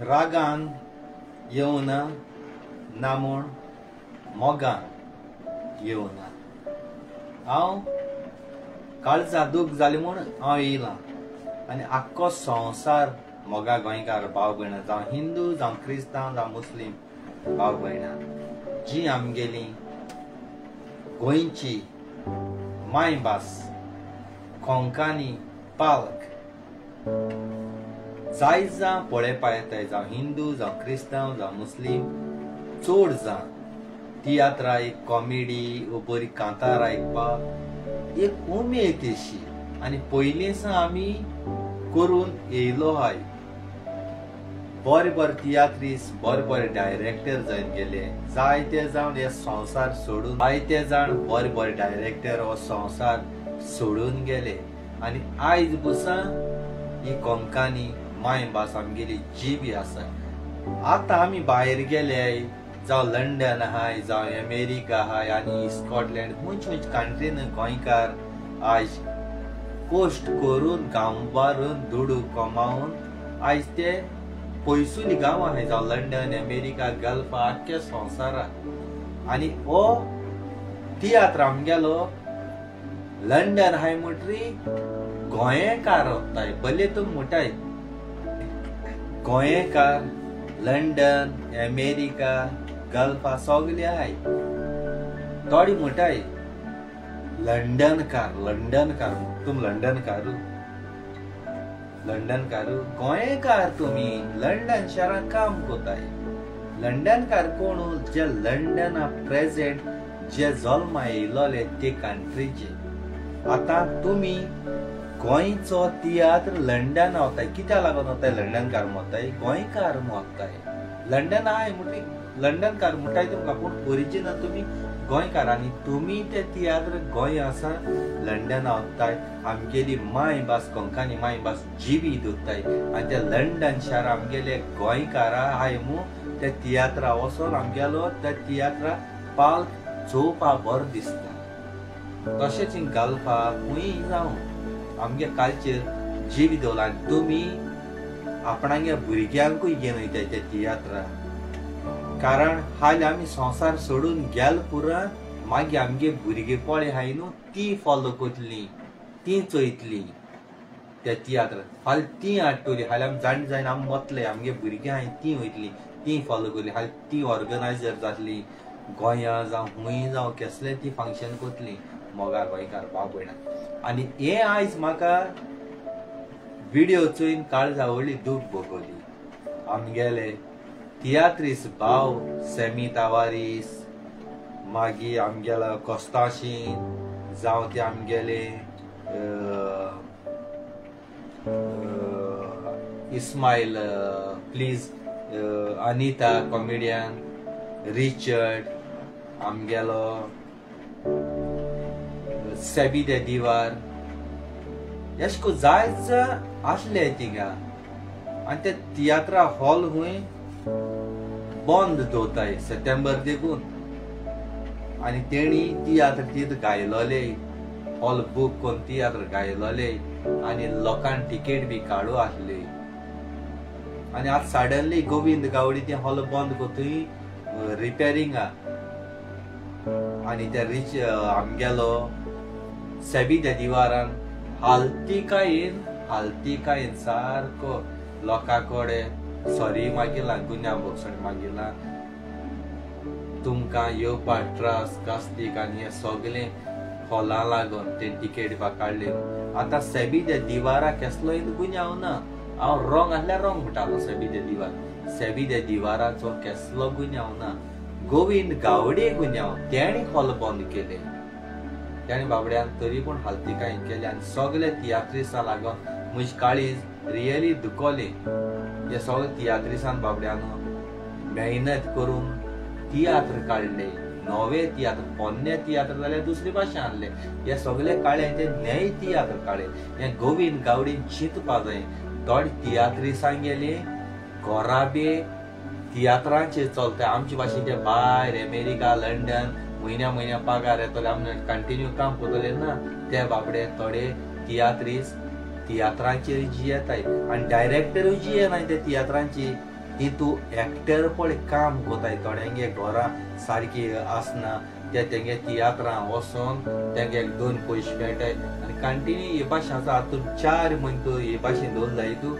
रागान येवना ना म्हूण मोगान येवना. हांव काळजा दूख जाली म्हूण हांव येयलां आनी आख्खो संवसार मोगा गोंयकार भाव भयणां, जावं हिंदू जावं क्रिस्तांव जावं मुस्लीम भाव भयणां, जी आमगेली गोंयची मायभास कोंकणी पालक जाय जावं पळयपा येताय, जावं हिंदू जावं क्रिस्तांव जावं मुस्लीम, चड जावं तियात्र आयक, कॉमेडी वो बरी कांतार आयकपाक एक उमेद अशी आनी पयलींच आमी करून येयलो आहाय. बरे बरे तियात्रीस, बरे बरे डायरेक्टर जावन गेले, जायते जाण हे संवसार सोडून, जायते जाण बरे बरे डायरेक्टर हो संवसार सोडून गेले आनी आयज बसा ही कोंकणी मायभास आमगेली जिबी आसा. आतां आमी भायर गेले, जावं लंडन आहाय, जावं अमेरिका आहाय आनी स्कॉटलँड, खंयच खंयच कंट्रीन गोंयकार आयज कश्ट करून गांवारून दुडू कमावन आयज ते पयसुली गांव आहाय, जावं लंडन, अमेरिका, गल्फ, आख्ख्या संवसाराक. आनी हो तियात्र आमगेलो लंडन आहाय म्हणटरी गोंयकार वताय, भले तुमी म्हणटाय गोंयकार लंडन, अमेरिका, गल्फा सगळे आहाय. थोडी म्हणटाय लंडनकार, लंडनकार, तुम लंडनकारू, लंडनकारू, गोंयकार तुमी लंडन शारांत काम कोताय. लंडनकार कोण? जे लंडना प्रेजेंट जे जल्मा येयलोले ते कंट्रीचे. आतां तुमी गोंयचो तियात्र लंडन वताय, कित्याक लागून वताय? लंडनकार वताय, गोंयकार वताय. लंडन आहाय म्हणटरी लंडनकार म्हणटाय तुमकां, पूण ओरिजिनल तुमी गोंयकार आनी तुमी ते तियात्र गोंय आसा लंडन वताय, आमगेली मायभास कोंकणी मायभास जिवी दवरताय आनी ते लंडन शार आमगेले गोंयकारा आहाय मू ते तियात्रा वचोन आमगेलो त्या तियात्रा पाल्क चोवपा बरो दिसता. तशेंच गल्फा खंय जावं आमगे कल्चर जिवी दवरला आनी तुमी आपणागे भुरग्यांकूय घेवन वयताय त्या तियात्रा, कारण हाली आमी संवसार सोडून गेल पुरा, मागीर आमगे भुरगे पळय आहाय न्हू ती फॉलो करतली, ती चोयतली त्या तियात्र. हाली ती हाडटली, हाली आमी जाण जायन आमी वतले, आमगे भुरगीं आहाय ती वयतली, ती फॉलो करतली, हाली ती ऑर्गनायजर जातली, गोंया जावं खंय जावं केसलें ती फंक्शन करतली मोगार गोंयकार भाव भयणां. आनी हें आयज म्हाका विडियो चोयन काळजा व्हडली दूख भोगवली. आमगेले तियात्रीस भाव सेमी तावारीस, मागीर आमगेलो कोस्ताशीन, जावं ते आमगेले Ismail please, Anita comedian, Richard, आमगेलो सेबी दे दिवार, अशें करून जायच आसले थिंगा. आनी ते तियात्रा हॉल खंय बंद दवरताय सप्टेंबर देखून, आनी तेणी तियात्र तित गायलोले, हॉल बूक करून तियात्र गायलोले आनी लोकांक टिकेट बी काडू आसली. आनी आतां सडनली गोविंद गावडी ते हॉल बंद करतूय रिपेरिंगा आनी त्या रिच आमगेलो सेबी त्या दिवारान हालतिकायेन, हालतिकायेन सारको लोकां कडेन सॉरी मागिलां, गुन्यांव भोगसण मागिलां, तुमकां येवपाक त्रास कास्तीक आनी हें सगळें हॉला लागून ते टिकेट बा काडली. आतां सेबी त्या दिवारा केसलोय गुन्यांव ना, हांव रोंग आसल्यार रोंग म्हणटालो. सेबी दे दिवार, सेबी दे दिवाराचो केसलो गुन्यांव ना. गोविंद गावडे गुन्यांव, तेणी हॉल बंद केले, तेणी बाबड्यान तरी पूण हालतिकायेन केले आनी सगळे तियात्रिसां लागून म्हजी काळीज रियली दुखोली. हे सगळे तियात्रिसान बाबड्यान मेहनत करून तियात्र काडले, नवे तियात्र, पोन्ने तियात्र जाल्यार दुसरी भाशा आणले, हे सगळे काडले ते न्हय तियात्र काडले. हे गोविंद गावडीन चिंतपा जाय. थोडे तियात्रिसां गेले गोराबे तियात्रांचेर चलता आमचे भाशेन ते भायर अमेरिका, लंडन म्हयन्या म्हयन्या पगार येतले, आमी कंटिन्यू काम करतले ना, ते बाबडे थोडे तियात्रीस तियात्रांचेर जियेताय आनी डायरेक्टरूय जियेनाय ते तियात्रांची. ती तूं एक्टर पळय काम कोताय थोड्यांगे घरां सारकी आसना ते तेंगे तियात्रां वचोन तेंगे 2 पयशे मेळटाय आनी कंटिन्यू हे भाशेन आसा. आतां 4 म्हयने तूं हे भाशेन दवरले जाय तूं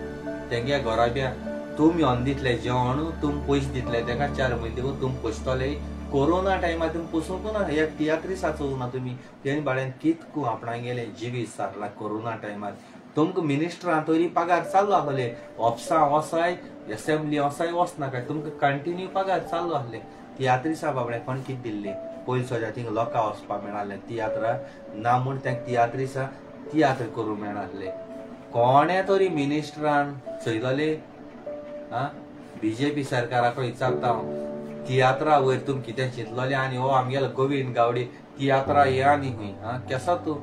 तेंगे घरा बिया तुमी ऑन दितले जेवण तुमी पयशे दितले तेका 4 म्हयने दिवन तुमी पोसतले. कोरोना टायमार तुमी पोसूंक ना एक तियात्रिसाचो ना तुमी तेणी बाळ्यान कितकू आपणागेलें जिवीत सारलां कोरोना टायमार. तुमकां मिनिस्टरां तरी पगार चालू आसले ऑफिसां वसाय एसेंब्ली वसाय वचनाकाय तुमकां कंटिन्यू पगार चालू आसले. तियात्रिसा बाबड्या कोण कितें दिल्लें पयलीं सद्या थिंगा लोकां वचपाक मेळनासलें तियात्रा ना म्हूण तेंका तियात्रिसा तियात्र करूंक मेळनासले. कोणे तरी मिनिस्टरान चोयलोले आं बीजेपी सरकाराक विचारता हांव तियात्रा वयर तुमी कितें चिंतलोले आनी हो आमगेलो गोविंद गावडे तियात्रा हे आनी खंय आं केसो तूं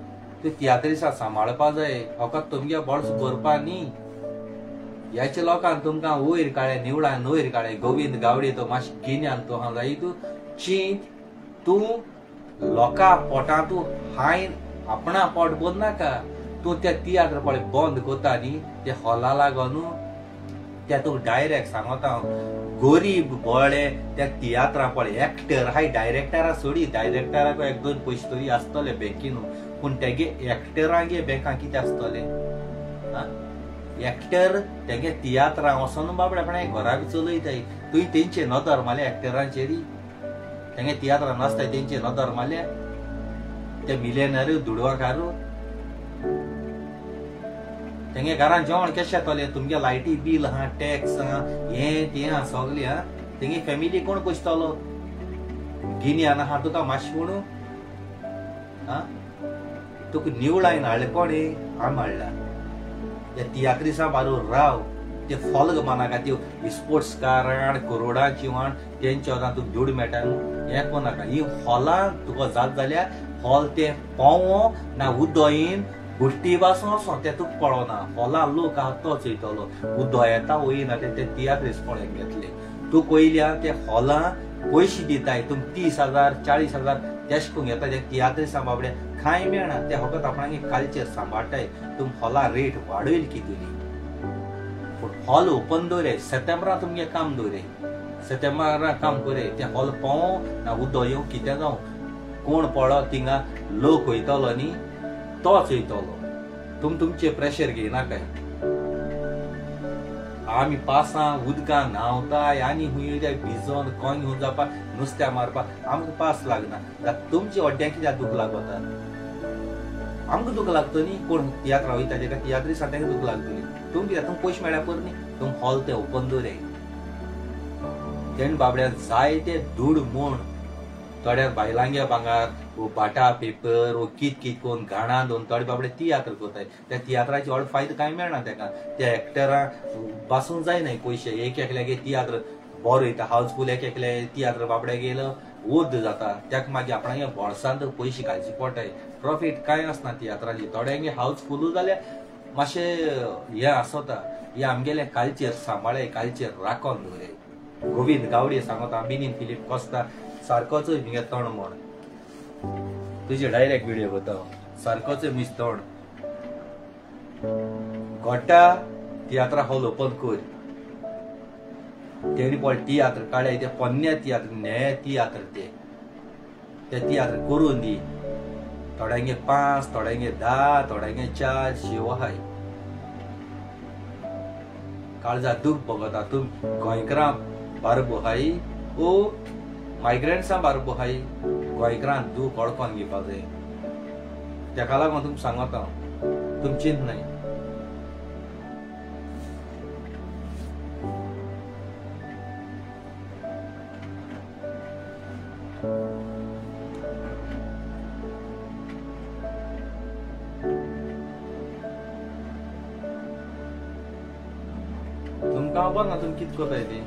तूं तियात्रिसा सांबाळपा जाय फकत तुमगे बोल्स भरपा न्ही. ह्याच्या लोकांक तुमकां वयर काडले निवळान वयर काडले गोविंद गावडे तो मातशें गिन्यान तूं आहा जाय तूं चींत तूं लोकां पोटां तूं हायन आपणा पोट बंद नाका तूं त्या तियात्र पळय बंद करता न्ही ते हॉला लागून त्या तुका डायरेक्ट सांगता हांव गरीब बळे त्या तियात्रां पळय एक्टर हाय डायरेक्टरा सोडी डायरेक्टराक 1-2 पयशे तरी आसतले बँकीन पूण तेगे एक्टरांगे बँकां कितें आसतले आं एक्टर तेगे तियात्रां वचोन बाबडे आपणा घरा बी चलयताय तुवें तेंचे नदर मारल्या एक्टरांचेर तेंगे तियात्रां नासताय तेंचे नदर मारल्या ते मिलेनर दुडवाकारू तेंगे घरान जेवण कशें जातलें तुमगे लायटी बील आहा टॅक्स आहा हें तें आहा सगळें आहा तेंगे फॅमिली कोण पोसतलो गिन्यान आहा तुका मातशें म्हणून आं तुका निवळायन हाडलें कोणें आमी हाडला. त्या तियात्रिसां बारू राव ते फॉल्ग मानाका त्यो स्पोर्ट्स कार करोडांची वाण तेंच्या आतां तुका दुड मेळटा न्हू हें कोणाका ही हॉलां तुका जात जाल्यार हॉल तें पोवो ना उदो येन गुश्टी बासून वचोन तें तुका पळोना हॉलां लोक आहा तो चोयतलो उदो येता वयना ते तियात्रीस पळोवंक घेतले. तूं पयल्या ते हॉलां पयशे दिताय तुमकां 30,000 40,000 तेश करून घेता ते तियात्रिसां बाबडे कांय मेळना ते फकत आपणागे कल्चर सांबाळटाय. तुम हॉला रेट वाडयल कितली पूण हॉल ओपन दवरे सप्टेंबरां तुमगे काम दवरे सप्टेंबरां काम करे ते हॉल पोवो ना उदो येवं कितें जावं कोण पळो थिंगा लोक वयतलो न्ही तोच वयतलो तुम तुमचे प्रेशर घेयनाकाय. आमी पासां उदकां न्हांवताय आनी खूंय वयताय भिजोन कोण घेवन जावपा नुस्त्या मारपा आमकां पास लागना. तुमचे अड्ड्यांक कित्याक दूख लागता आमकां दूख लागता न्ही कोण तियात्रा वयता तेका तियात्रिसां तांकां दूख लागतली तुम कित्याक तुमकां पयशे मेळ्ळ्या पुरो न्ही तुम हॉल तें ओपन दवराय. तेणे बाबड्यान जायते दूड म्हूण थोड्या बायलांगे भांगार वो बाटा पेपर वो कित कित कोण घाणां दोन थोडे बाबडे तियात्र करताय त्या तियात्राचे व्हड फायदो कांय मेळना तेका त्या एक्टरां बासूंक जायना पयशे एक एकल्यागे तियात्र बरो वयता हावजफूल एक एकले तियात्र बाबडे गेलो वोद जाता तेका मागीर आपणागे बोल्सांत पयशे घालचे पडटाय प्रॉफीट कांय आसना तियात्राचे. थोड्यांगे हावजफुलूय जाल्यार मातशें हें आसता हें आमगेलें कल्चर सांबाळ्ळे कल्चर राखोन दवरे. गोविंद गावडे सांगता मिनीन फिलीप कोस्ता सारकोच मुगे तोंड म्हण तुजे डायरेक्ट विडियो करता सारकोच मिस तोंड गोटा तियात्रा हॉल ओपन कर तेणी पळय तियात्र काडले ते पोन्न्या तियात्र न्या तियात्र ते ते तियात्र करून दी थोड्यांगे 5 थोड्यांगे 10 थोड्यांगे 4 शिव आहाय. काळजा दूख भोगता तूं गोंयकारां बारबो हाय ओ मायग्रंट्सां बारबो हाय गोंयकारां दूख वळखोन घेवपा जाय तेका लागून तुमकां सांगता हांव तुमी चिंत न्हय. तुमकां खबर ना तुमी कितें करताय तें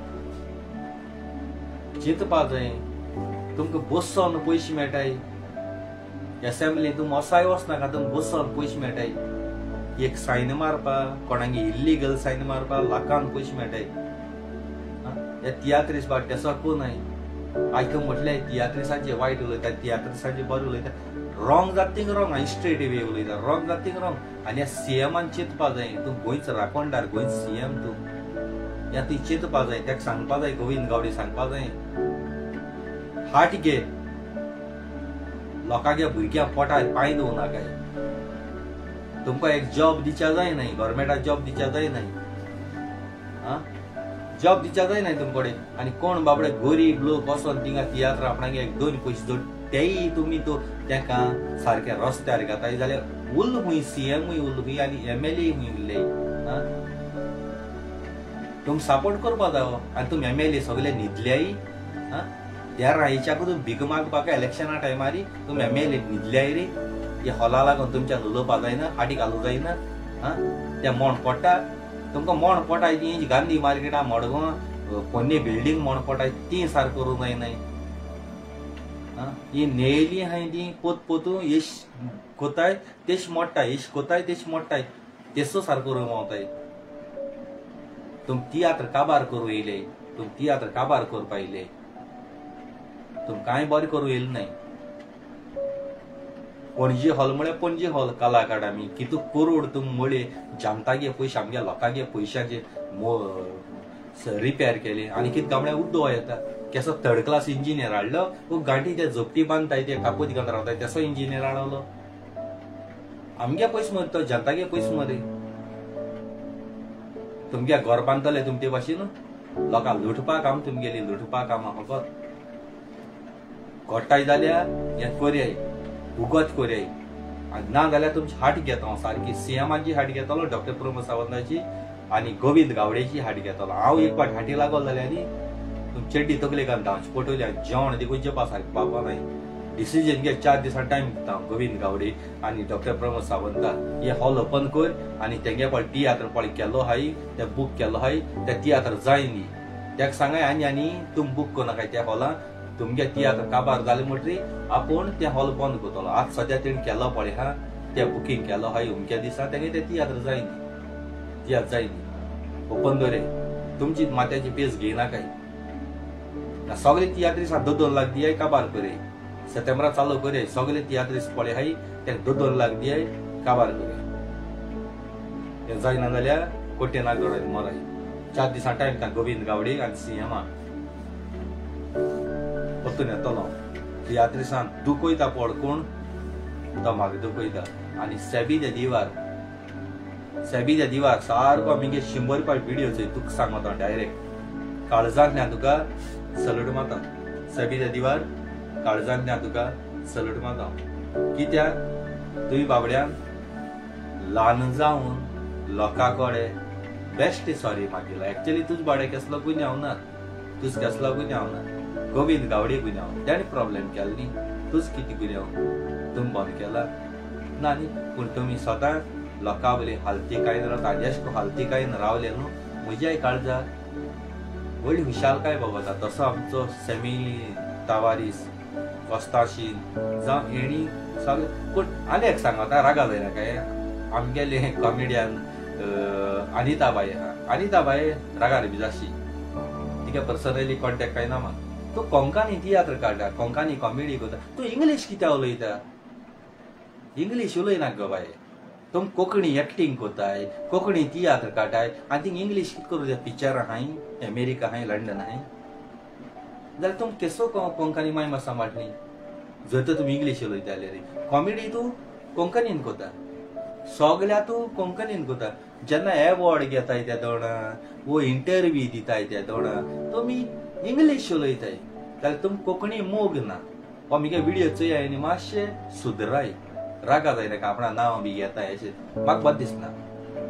चिंतपा जाय. तुमकां बसोन पयशे मेळटाय एसेंब्ली तूं मोसाय वचनाका तुमकां बसोन पयशे मेळटाय एक सायन मारपा कोणागे इल्लीगल सायन मारपा लाखान पयशे मेळटाय. हे तियात्रीस बाट तेसो कोण आयक म्हटलें तियात्रिसांचे वायट उलयता तियात्रिसांचे बरें उलयता रॉंग जाता थिंग रॉंग आनी स्ट्रेट वे उलयता रॉंग जाता थिंग रॉंग. आनी ह्या सीएमान चिंतपा जाय तूं गोंयचो राखणदार गोंयचो सीएम तूं या ती चिंतपा जाय, ताका सांगपा जाय, गोविंद गावडे सांगपा जाय, हाट घे लोकांगे भुरग्यां पोटार पांय दवरूं नाकाय। तुमकां एक जॉब दिवच्या जाय न्हय, गव्हर्मेंटाक जॉब दिवच्या जाय न्हय, आं जॉब दिवच्या जाय न्हय तुमकडे। आनी कोण बाबडे गरीब लोक वचोन थिंगा तियात्र आपणागे एक दोन पयशे जोड तेय तुमी तो तेका सारके रस्त्यार घाताय जाल्यार उरलो खूंय सीएमूय उरलो खूंय आनी एमएलए खूंय उरले। आं तुमी सपोर्ट करपा जावो आनी तुमी एमएलए सगळे न्हिदल्याय। आं त्या रायच्याकूच तुमी भीक मागपाक इलेक्शना टायमारी तुमी एमएलए न्हिदल्याय रे, हे हॉला लागून तुमच्यान उलोवपा जायना, फाटी घालूंक जायना। आं तें मोण पडटा तुमकां, मोण पडटा ती गांधी मार्केटा मडगांव पोन्नी बिल्डींग मोण पडटा ती सारको करूंक जायना। आं ही नेली आहाय ती पोत पोतू येश कोताय तेश मोडटाय, येश कोताय तेश मोडटाय, तेसो सारको करूंक पावताय। तुम तियात्र काबार करूं येयले, तुम तियात्र काबार करपा येयले, तुम कांय बरें करूं येयलें न्हय। पणजी हॉल म्हळ्यार पणजी हॉल कला अकादमी कितू करोड तुम मळे जनतागे पयशे आमगे लोकांगे पयशांचे रिपेर केले आनी कितें गामड्या उदो येता। केसो थर्ड क्लास इंजिनियर हाडलो, गांठी ते झोपटी बांदताय ते कापूत घालून रावताय तेसो इंजिनियर हाडलो। आमगे पयशे मरे तो जनतागे पयशे मरे, तुमगे घर बांदतले तुमचे भाशेन लोकांक लुटपाक आम तुमगेली लुटपाक आम फकत घोट्टाय जाल्यार हें करयाय उगत करयाय आनी ना जाल्यार तुमची हाट घेता हांव सारकी, सीएमाची हाट घेतलो, डॉक्टर प्रमोद सावंताची आनी गोविंद गावडेची हाट घेतलो। हांव एक फावट हाटी लागलो जाल्यार न्ही तुम चेड्डी तकले घालून धांवची पडटली आनी जेवण देखून जेवपा सारकें पावपा नाय। डिसिजन घे, 4 दिसां टायम दिता हांव गोविंद गावडे आनी डॉक्टर प्रमोद सावंता, हे हॉल ओपन कर आनी तेंगे पळय तियात्र पळय केल्लो आहाय, ते बूक केल्लो आहाय, ते तियात्र जाय न्ही तेका सांगाय आनी आनी तुम बूक करनाकाय त्या हॉलान, तुमगे तियात्र काबार जाले म्हणटरी आपूण ते हॉल बंद करतलो। आतां सद्या तेणें केलो पळय हा, ते बुकींग केलो आहाय अमक्या दिसा, तेंगे ते तियात्र जाय न्ही, तियात्र जाय न्ही ओपन दवरे, तुमची मात्याची पेज घेयनाकाय। सगळे तियात्रीस 2-2 लाख दियाय काबार करे, सप्टेंबरा चालू करे, सगळे तियात्रीस पळय आहाय तेका 2-2 लाख दियाय काबार करे, हें जायना जाल्यार कोटे नाक दवराय मराय। 4 दिसां टायम दिता गोविंद गावडे आनी सीएमा परतून येतलो तियात्रिसान दुखयता पळ कोण तो म्हाका दुखयता। आनी सेबी दे दिवार, सेबी दे दिवार सारको आमगे 100 पाट विडियो चोय तुका सांगता डायरेक्ट काळजांतल्यान तुका सल्यूट मारता, सेबी दे दिवार काळजांतल्यान तुका सल्यूट मारता। कित्याक तुवें बाबड्यान ल्हान जावन लोकां कडेन बेश्ट सॉरी मागिल्लो। एक्चुअली तुज बाबड्या केसलो गुन्यांव ना, तुज केसलो गुन्यांव ना, गोविंद गावडे गुन्यांव तेणें प्रॉब्लेम केलो न्ही, तुज कितें गुन्यांव तुमी बंद केला ना न्ही, पूण तुमी स्वता लोकां वयली हालतिकायेन रावता, एश करून हालतिकायेन रावले न्हू म्हज्याय काळजाक व्हडली खुशालकाय भोगता। तसो आमचो सेमी तावारीस कोस्ताशीन जावं हेणी सगळे, पूण आनी एक सांगता रागा जायना काय, आमगेले कॉमेडियन अनिताबाई आहा, अनिताबाई रागार बी जाशी, तिका पर्सनली कॉन्टेक्ट काय ना म्हाका। तूं कोंकणी तियात्र काडटा, कोंकणी कॉमेडी करता, तूं इंग्लीश कित्याक उलयता, इंग्लीश उलयना गो बाय, तुम कोंकणी एक्टींग करताय, कोंकणी तियात्र काडटाय आनी थिंग इंग्लीश कितें करूं, पिक्चर आहाय अमेरिका आहाय लंडन आहाय जाल्यार तुम केसो कोंकणी माय मात सांबाळटली जर तर तुमी इंग्लीश उलयता जाल्यार। कॉमेडी तूं कोंकणीन करता, सगळ्या तूं कोंकणीन करता, जेन्ना एवॉर्ड घेताय त्या दोणा वो इंटरव्यू दिताय त्या दोणा तुमी इंग्लीश उलयताय जाल्यार तुम कोंकणी मोग ना। हो मुगे विडियो चोयाय आनी मातशें सुदराय, रागा जायना आपणा नांव बी घेताय अशें म्हाका बरें दिसना।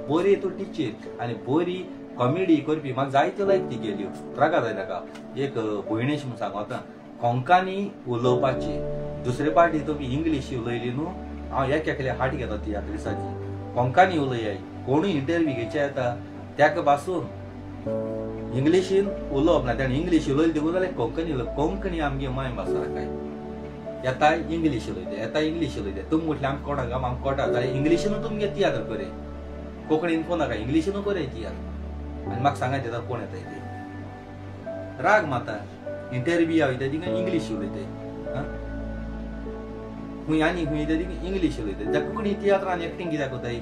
बरी तूं टिचर आनी बरी कॉमेडी करपी म्हाका जायत्यो लायक ती गेल्यो, रागा जायनाका। एक भयणीश म्हूण सांगता कोंकणी उलोवपाची, दुसरे पाटी तुमी इंग्लीश उलयली न्हू हांव एक एकल्या हाट घेता तियात्रिसाची, कोंकणी उलयाय, कोणूय इंटरव्यू घेवचे येता ताका पासून इंग्लिशीन उलोवप ना, तेणें इंग्लीश उलयली देखून जाल्यार कोंकणी उलोवप, कोंकणी आमगे माय भास काय येता इंग्लीश उलयता, येता इंग्लीश उलयता, तुमी म्हटलें आमकां कोणाक आमकां कोटा जाल्यार इंग्लिशीनू तुमगे तियात्र करे, कोंकणीन कोणाक इंग्लिशीनू करे तियात्र आनी म्हाका सांगात येता कोण येता ते राग मारता, इंटरव्यू वयता तिंगा इंग्लीश उलयता, खूंय आनी खूंय वयता तिंगा इंग्लीश उलयता, जाल्यार कोंकणी तियात्र आनी एक्टींग कित्याक करताय,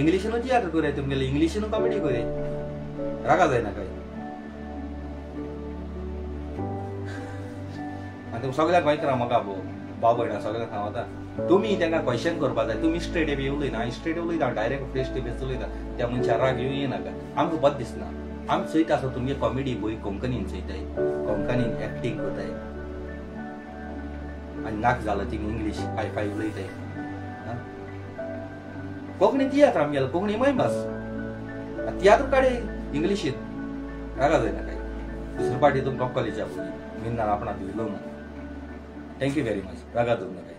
इंग्लिशीनू तियात्र करे तुमगेले, इंग्लिशीनू कॉमेडी करे। रागा जायना काय. आनी सगळ्याक माहिती म्हाका भाव भयणा सगळ्यांक सांगता तुमी तांकां क्वेश्चन करपा जाय. तुमी स्ट्रेट बी उलयना, हांव स्ट्रेट उलयता, डायरेक्ट फेस टू फेस उलयता. त्या मनशा राग येवं येनाका, आमकां बरें दिसना. आमी चोयता आसा तुमगे कॉमेडी बरी कोंकणीन चोयताय, कोंकणीन एक्टींग करताय आनी नाक जालो थिंग इंग्लीश हाय फाय उलयताय. कोंकणी तियात्र आमगेलो, कोंकणी माय भास, तियात्र काडे इंग्लिशीत. रागा जायना काय. दुसरे पाटी तुमकां कॉलेजा पळय मिन्नार आपणा दिलो म्हणून. Thank you very much. रागा धरूं नाका.